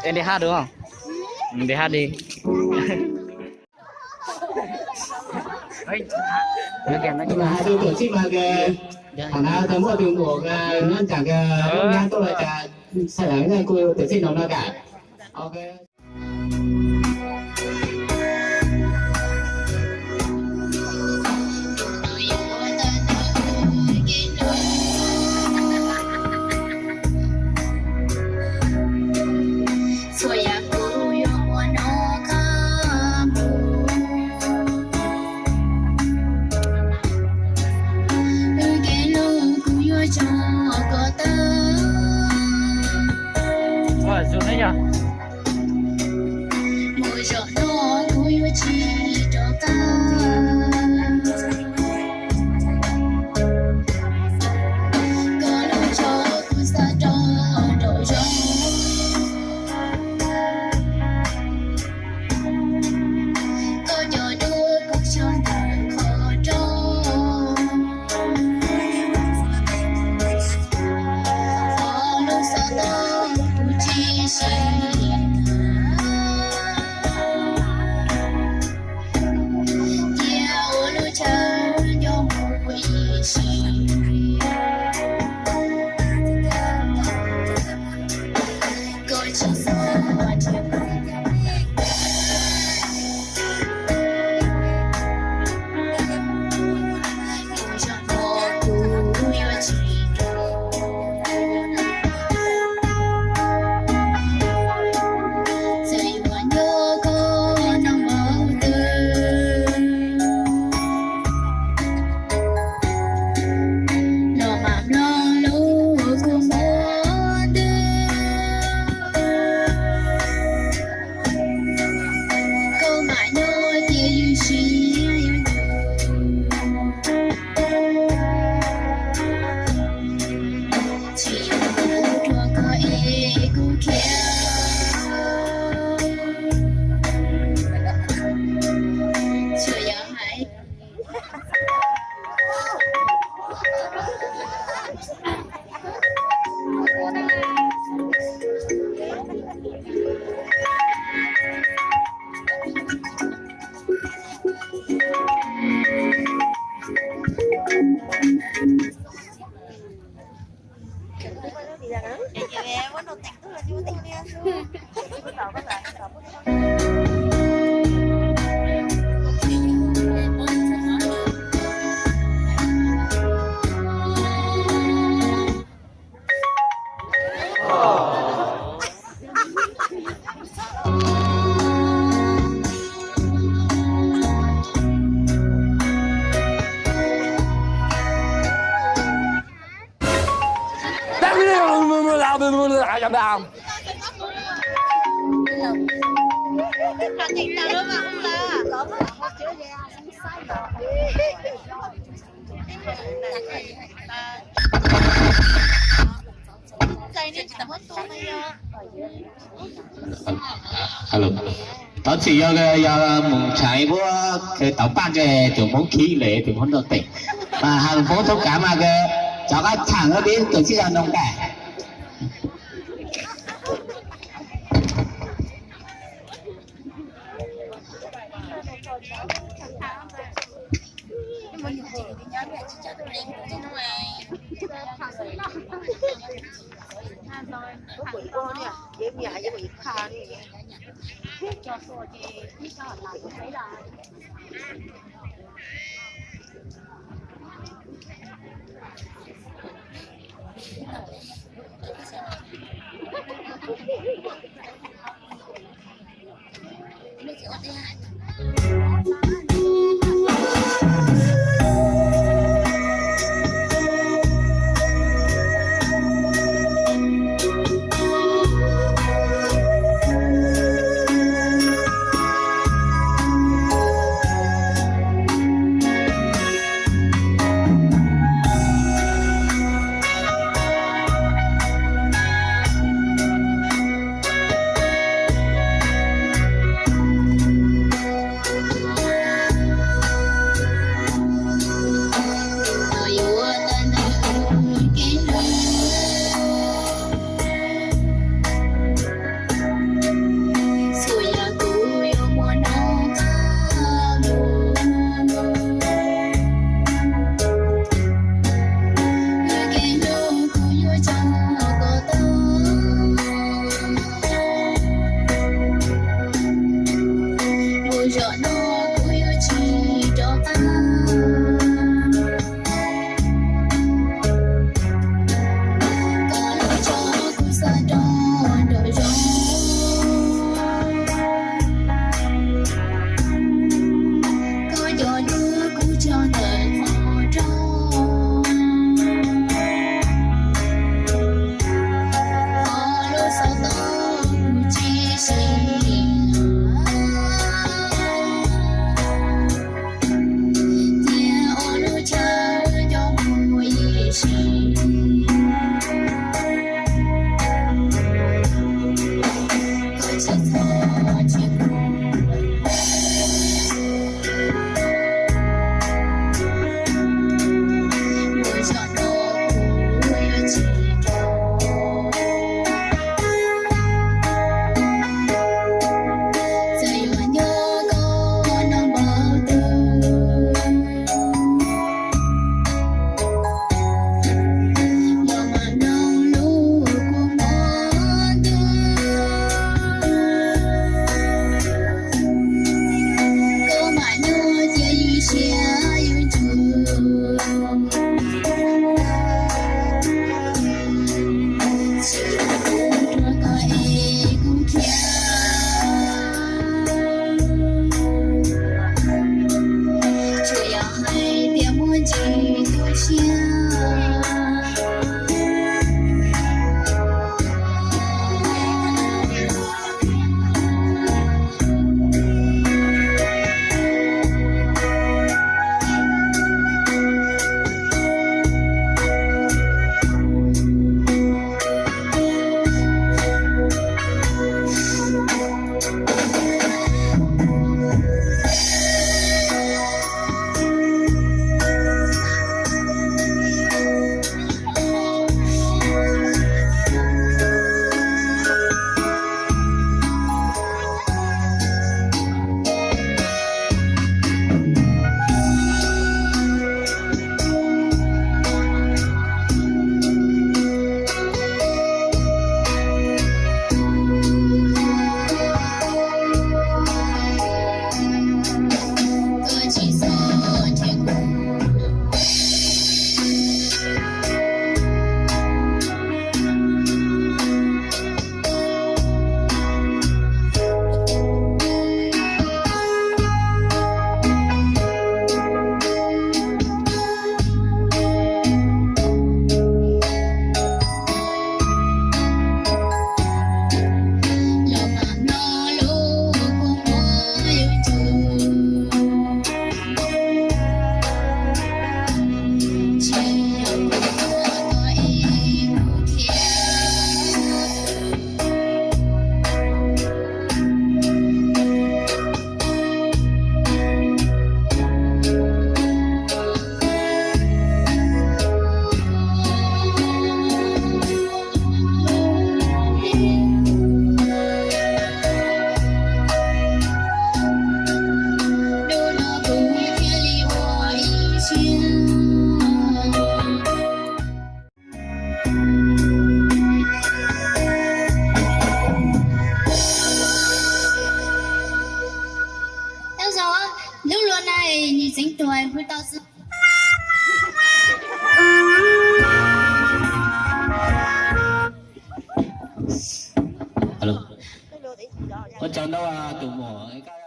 Em đi hát đúng không? Đi hát đi. Mà hai mươi tuổi xít mà kìa, thằng nào tao mua từ mùa kìa, nó chẳng kìa, nó nhắn tôi là chả, sao lại nó cô tuổi xít nó nó cả. Ok. Ua, zoo ne yog. Mus zaum no kuv yuav tsis rov qab. Koj los tso kuv xav rov nraum zoov. Koj cov duab kuv xyov ntawm qhov rooj. Qhov lub xov tooj kuv tsis siv. Cia ua lub chaw nco mus ib sim. Koj tsis txhob nrhiav. Mus zaum no kuv yuav tsis rov. Txawm yuav nco koj noj npaum twg, los mam mloog lub kua muag ntws. Koj mam nyob ces ywj siab yuav ntsws. Tsis yog kuv rua koj es kuv khiav, tsuas yog hais. Thov txim, yog, yog mus tshais ib puab tauv paj ntseg tus Hmoob khib lawm tus Hmoob nrog teem. Mas ha lus Hmoob thoob kav mas rov qab tsham dib tus txij zog noo tas. Tau zaum lub luag na, nws tseev tuag hwj tau xwb. Ua tsaug ntau tus muam.